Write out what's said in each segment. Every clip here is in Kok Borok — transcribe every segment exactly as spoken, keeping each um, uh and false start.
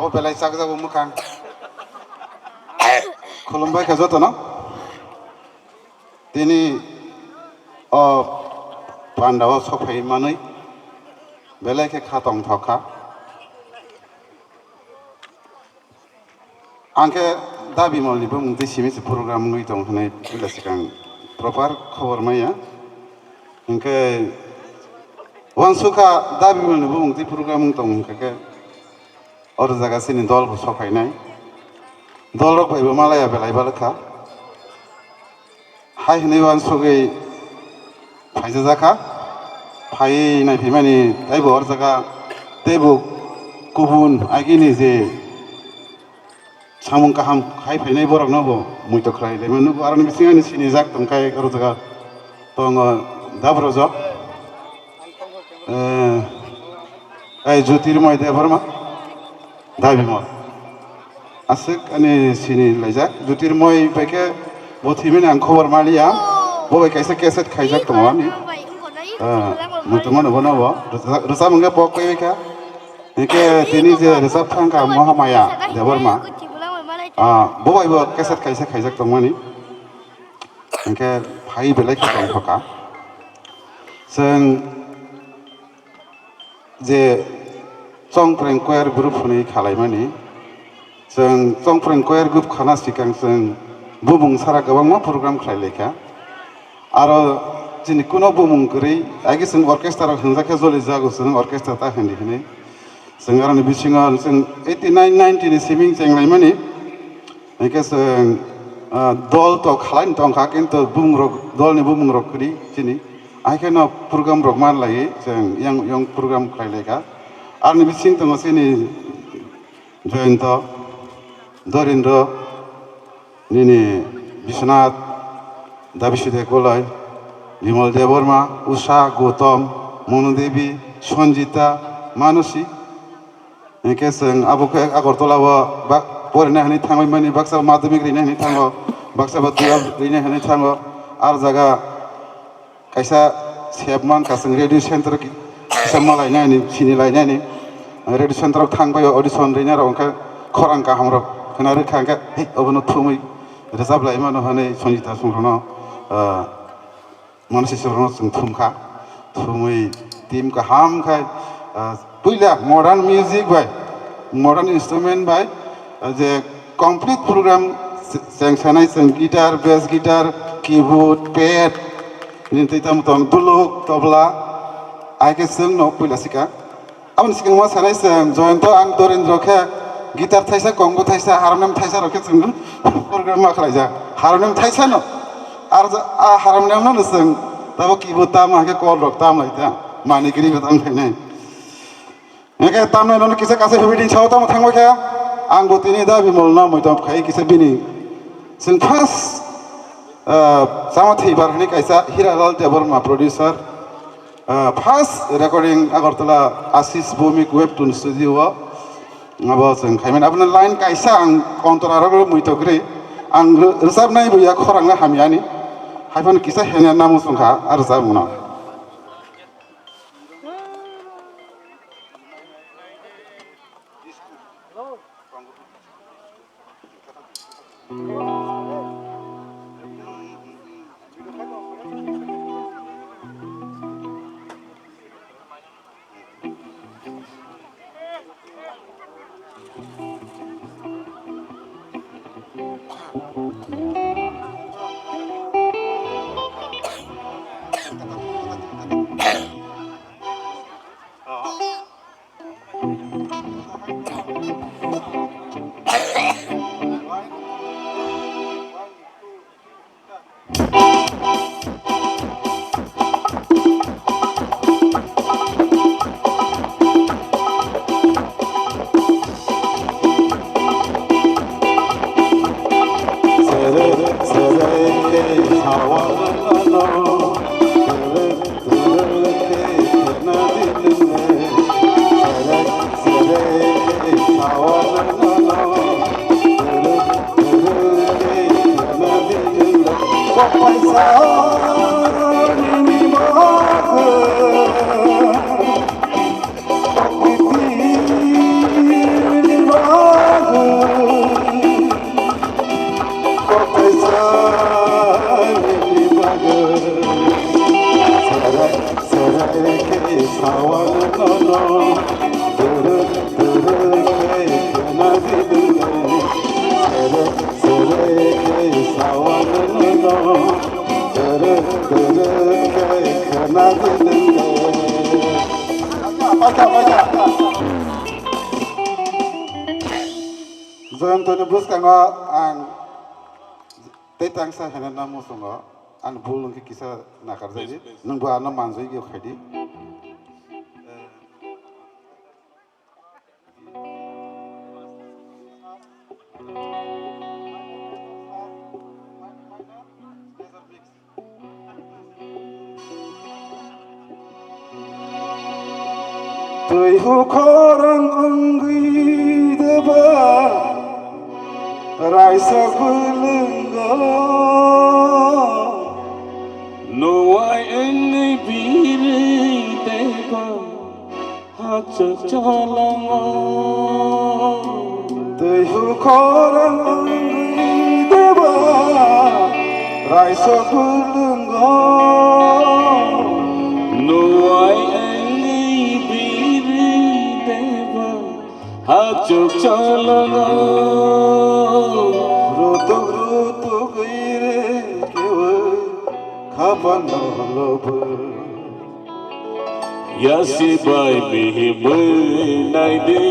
O belai chakjago mwkhang. Khulumbai kha jotono. Tini o pandao sok phai manwi belai khe kha tongthok kha. Ang khe Da Bimal ni bumung twi simi se program wngwi tong hwnwi puila swkang proper khobor maya. Hinkhe wansukha Da Bimal ni bumung twi program wng tong hwnkhe khe oro jaga chini dol bo sok phainai. Dol rok bai bo malaya belai balwkha. Hai hwnwi uansugwi phaijajak kha. Phaiwi naiphaimani teibo hor jaga teibo kubun agini je samung kaham khai phainai borokno bo muitok khlai laimani nugo. Aroni bisingo ani sinijak tongkhai oro jaga tongo Dabrojok, eh, ai Jyotirmoy Debbarma, Da Bimal. Aswk ani sini laijak. Jyotirmoy bai khe bo thwimani ang khobor maliya. Bo bai kaisa cassette khaijak tongo ani. Ah, muitu mano bono bo. Rwchap, rwchap hwnkhe bo kaiwi kha. Hinkhe tini je rwchap thangkha Mohamaya Debbarma. Ah, bo bai bo cassette kaisa khaijak tongmani. Hinkhe phai belai khe tongthokha. Chwng je Chongpreng choir group hwnwi khalaimani, chwng Chongpreng choir group khana swkang chwng bumung sara kwbangma program khlai laikha. Aro chini kuno bumung kwrwi, age chwng orchestra rok hwnjak khe joli jago chwng orchestra ta hindi hwnwi. Chwng aroni bisingo chwng eighty nine ninety ni siming chenglaimani. Hinkhe chwng, ah, dol to khalaino tongkha, kintu bumungrok, dolni bumungrok kwrwi chini. Ahai kheno program rok man laiwi chwng yang, yang program khlai laikha. Aroni bising tongo chini Jayanta, Dorendra, nini Biswanath, Dabiswade Goloi, Bimal Debbarma, Usha, Gautam, Monu Devi, Sanjita, Manosi. Hinkhe chwng abo khe Agartala o ba-, porinai hwnwi thangwi mani, baksa madhyamik rinai hwnwi thango, baksa bo twelve rinai hwnwi thango. Ar jaga kaisa sep mankha chwng radio center ki-, kisa malainani, sini lainani. Radio center o thangbai audition rinai rok hwnkhe khorang kaham rok khna rwkha hwnkhe, "Hei, obono thumwi rwchap lai mano," hwnwi Sanjita Songrokno, ah, Mano sisirokno chwng thumkha, thumwi team kaham khai, ah, puila modern music bai, modern instrument bai, ah, je complete program se-, cheng sanai chwng guitar, bass guitar, keyboard, pad, nini twi tamo tong duluk, tobla, ai khe chwngno puila sika. Aboni swkang ma sanai chwng, Joyonto ang Dorendra khe guitar thaisa, kongo thaisa, harmonium thaisa rok khe chwng program ma khlaijak. Harmonium thaisa no, ar ja-, a harmonium no chwng tabo keyboard tam, hakhe kol rok tam lai ta, mani giri bo tam khainai. Hingkhe tamnai nono kisa kasa hibi din sao tamo thangbai kha, ang bo tini Da Bimal no muitom khai kisa bini. Chwng first, ah, Chama Thwibar hwnwi kaisa Hiralal Debbarma producer. Ah, first recording Agartala Ashish Bhowmik Webtoon Studio o. Abo chwng khaimani. Abono line kaisa ang kontora rok muitok rwi. Ang rw-, rwchapnai bo ya khorang no hamyani. Haiphano kisa henya namo chwngkha a rwchapmungno. Joyantoni bwskango ang tei tangsa hwnwi no muchungo, ang bul wngkhe kisa nakarjagwi, nwngbo ano manjui khaidi. Twi hukhorang wngwi deba raisa bwlwngo. Nuwai wngwi birwi deba hachuk cholongo. Twi hukhorang wngwi deba raisa bwlwngo. Nuwai wngwi birwi deba hachuk cholongo. Rutuk rutuk ire kewe khapano lobo. Yasi bai mihimwi naidi,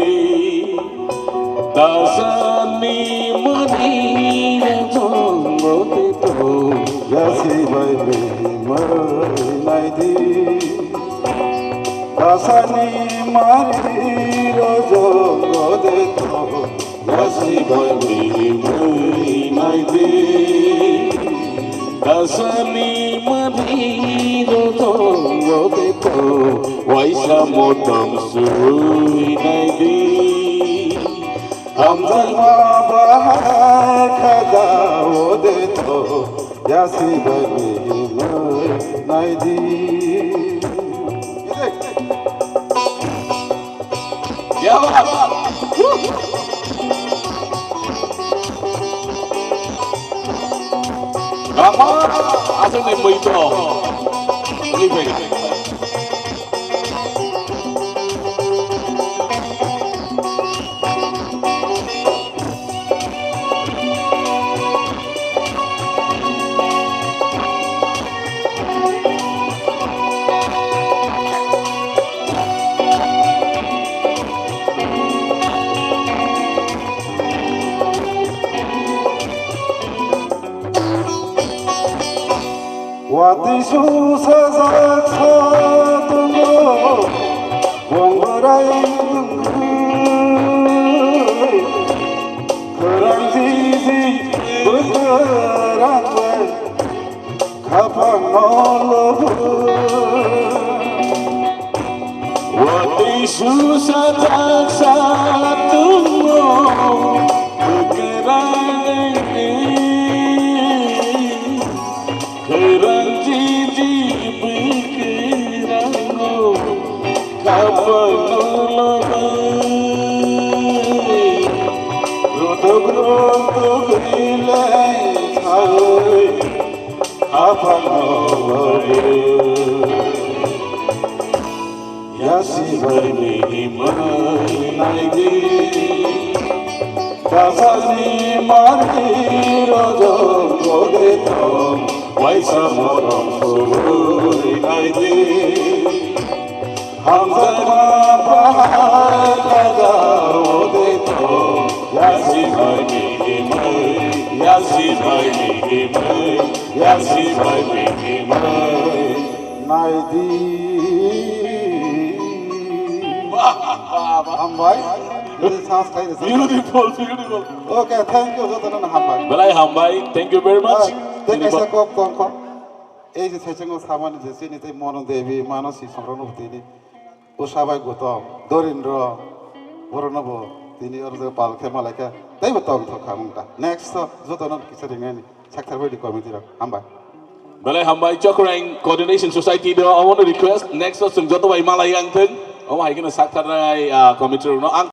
tasani mani rajong oti to. Yasi bai mihimwi naidi, tasani mani rajong oti to. Yasi bai mihimwi naidi, tasani mani rajong oti to. Waisa motom sui naidi, hamjakma bahai khaja oti to. Yasi bai mihimwi naidi. Ya, Baba. Rama, asal ni baito. Ini baik. Watwi susa jak sa tongo, bongrai wngwi. Khwrang jiji bwkhwrang bai khapang no lobo. Watwi susa jak sa tongo, bwkhwrang wngwi. Khwrang jiji bwkhwrango khapang no lobo. Rutuk rutuk rilai sawi khapang no lobo. Yasi bai mihimwi naidi, tasani mani rajong oti to. Waisa motom sui naidi, hamjakma bahai khaja oti to. Yasi bai mihimwi, yasi bai mihimwi, yasi bai mihimwi. Naidi. Wah, wah, wah. Hambai. Beautiful, beautiful. Okay, thank you, jotono hambai. Belai hambai, thank you very much. Ah, thank you, sir, kok, kok, kok. Ei je saichung samani je chini tei Mono Devi, Mano si songrokno bwtwini. Usabai Gautam, Dorindra, borokno bo tini oro je pal khe malaikha, teibo tong thok kha mungta. Next to jotono kisa ringani, sakthar bai di committee rok. Hambai. Belai hambai, Chokrang Coordination Society do, I want to request, next to chwng joto bai malai ang thung, omo hai kheno sakthar nai, ah, committee rokno ang